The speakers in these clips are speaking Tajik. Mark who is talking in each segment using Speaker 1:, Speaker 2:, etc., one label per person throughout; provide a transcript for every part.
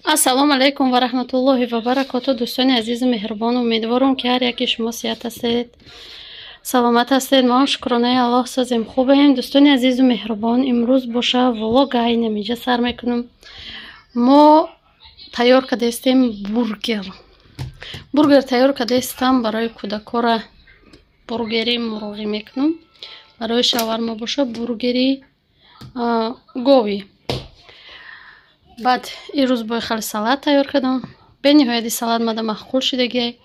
Speaker 1: Ассалому алайкум ва раҳматуллоҳи ва баракоту. Дӯстони азизу меҳрубон, умедворам, ки ҳар яки шумо сиҳат ҳастед, саломат ҳастед. Мо шукронаи Аллоҳ созем, хубем. Дӯстони азизу меҳрубон, имрӯз боша влога айнамиҷа сар мекунам. Мо тайёр кардаистем бургер. Бургер тайёр кардаистам барои кӯдакора, бургери мурғӣ мекунам. Барои шаварма боша бургери говӣ. Баъд ирӯз бо хеле салат тайёр кардам. Бениҳояти салат мада маъқул шудагиай.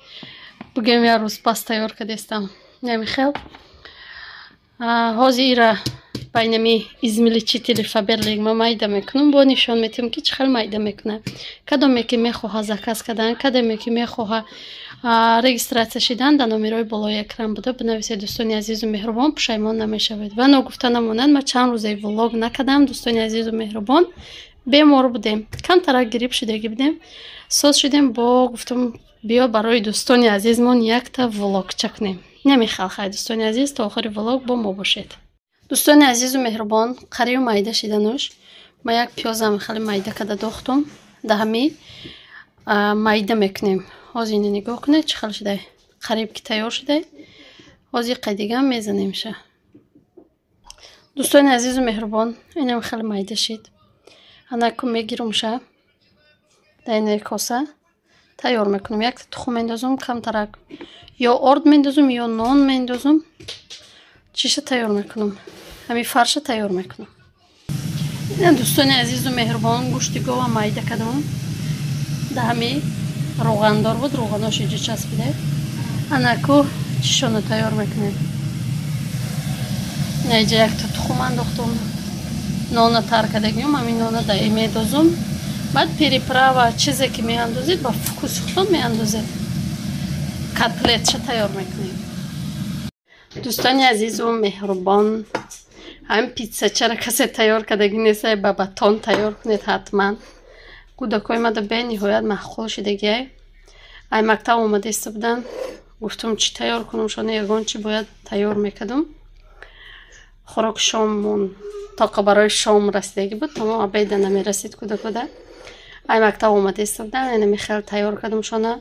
Speaker 1: Бигӯем, як рӯз пас тайёр кардастам. Намихел. Ҳозир ира байнами измельчители Фаберлик ма майда мекунам, бо нишон метиҳам, ки чӣ хел майда мекунам. Кадоме ки мехоҳа заказ кардан, кадоме ки мехоҳа регистрация шидан, дар номерои болои экран буда бинависед. Дӯстони азизу меҳрубон, пушаймон намешавед. Ва ногуфта намонад, ман чанд рӯзаи влог накардам, дӯстони азизу меҳрубон, бемор будем, камтарак грипп шудагӣ будем. Соз шудем, бо гуфтам, биё барои дӯстони азизмон якта влогча кунем. Намехал хай, дӯстони азиз, то охири влог бо мо бошед. Дӯстони азизу меҳрубон, қарию майда шидануш ма як пиёзам хеле майда када дохтум, даҳами майда мекунем. Ҳозир ина нигоҳ кунед, чӣ хел шудай, қариб ки тайёр шудай. Ҳозир қайдигам мезанемша. Дӯстони азизу меҳрубон, инам хеле майда шид. Анаку мегирумша, дар инаи коса тайёр мекунам. Якта тухм мендозум, камтарак ё орд мендозум, ё нон мендозум. Чиша тайёр мекунам? Ҳамин фарша тайёр мекунам. Ина, дӯстони азизу меҳрубон, гӯшти гова майда кардам. Дар ҳами роғандор буд, роғанош иҷо часпида. Анаку чишоно тайёр мекунем. Инаиҷа якта тухм андохтум, нона тар кардагиём, ҳамин нона дар медозум. Баъд приправа, чизе ки меандозед, ба вкуси худтон меандозед. Котлетша тайёр мекунем. Дӯстони азизу меҳрубон, ҳамин питсачара касе тайёр кардагӣ нестай, ба батон тайёр кунед ҳатман. Кӯдакҳои мада бениҳоят маъқул шудагиай. Ай мактаб омада иста буданд, гуфтум, чӣ тайёр кунам шона, ягон чӣ бояд тайёр мекардум. Хӯроки шоммон тоқа барои шом расидагӣ буд, тамом обеда намерасид кӯдакода. Ай мактаб омада иста буданд, инами хеле тайёр кардум шона.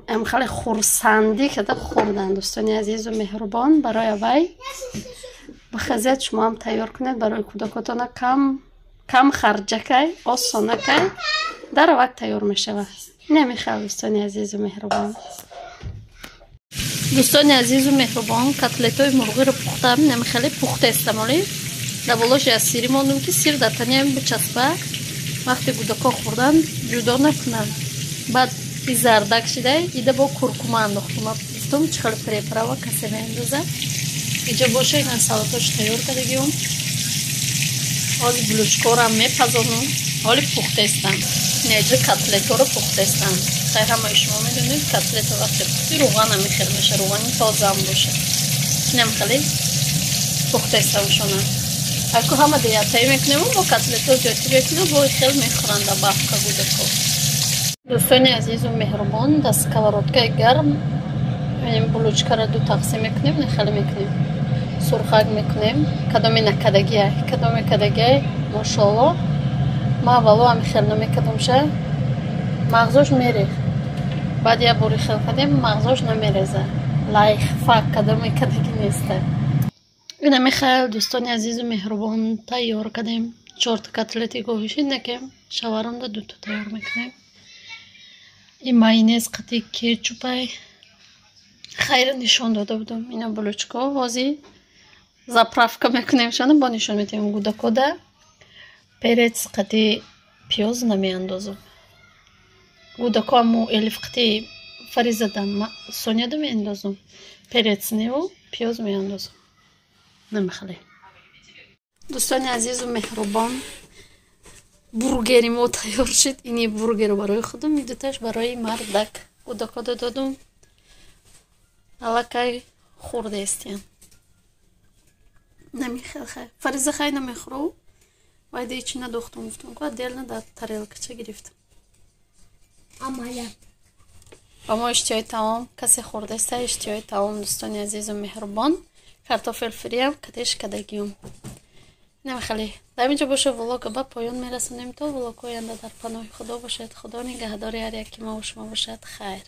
Speaker 1: Ам хеле хурсандӣ карда хӯрданд. Дӯстони азизу меҳрубон, барои авай бихезед, шумо ҳам тайёр кунед барои кӯдакотона. Кам кам харҷакай, осонакай, даравак тайёр мешавад. Намехел, дӯстони азизу меҳрубон. Дӯстони азизу меҳрубон, котлетҳои мурғиро пухтам, намехеле пухтаестам. Оли дар болоши аз сири мондум, ки сир дар таниам бичаспа, вақте кӯдакҳо хӯрдан ҷудо накунанд. Баъд и зардак шидай, ида бо куркума андохтум. Гуфтум, чӣ хеле приправа касе меандоза. Иҷо боша ина салатош тайёр кардагиём. Ҳозир булочкорам мепазонам. Ҳоли пухтаестам. Инаиҷа котлетҳоро пухтаестам. Хай, ҳамаи шумо медонед, котлета вақте пухтӣ, рӯғана мехел меша, рӯғани тозаам боша. Инам хеле пухтаестам шона. Аку ҳама деятаи мекунем, бо котлетҳо зиёдтӣ мекунем, бо хел мехӯранд бафка кӯдакҳо. Дӯстони азизу меҳрубон, дар сковородкаи гарм булочкаро ду тақсим мекунем, нахеле мекунем, сурхак мекунем. Кадоме накадагиай, кадоме кадагиай, мошоалло. Ма аввало ҳами хел намекардамша, мағзош мерехт. Баъд як бори хел кардем, мағзош намереза. Лайфхак: кадоме кадагӣ неста. Ина мехел, дӯстони азизу меҳрубон, тайёр кардем. Чорта котлети говӣ шид, накем шаваронда дуто тайёр мекунем. И майонез қати кетчупай. Хайр, нишон дода будам. Ина булочко ҳозир заправка мекунем шона, бо нишон метиҳем кӯдакода. Перец қати пиёз намеандозам. Кӯдако аму Элиф қати Фаризада, Соняда меандозам. Перец неву пиёз меандозам. Намехале. Дӯстони азизу меҳрубон, бургери мо тайёр шуд. Ини бургеру барои худам, и дуташ барои мардак. Кӯдакода додум, аллакай хӯрдаестиян. Намехел хай. Фариза хай намехӯру. Вайда ҳечи надохтум, гуфтум, ку отдельно дар тарелкача гирифтам.
Speaker 2: Амая.
Speaker 1: Ба мо иштиҳои таом, касе хӯрдаеста, иштиҳои таом, дӯстони азизу меҳрубон. Картофел фриам катеш кадагиюм. Намехеле. Дар инҷо боша, влога ба поён мерасонем. То влогҳои оянда дар паноҳи Худо бошед. Худо нигаҳдори ҳар яки маву шумо бошад. Хайр.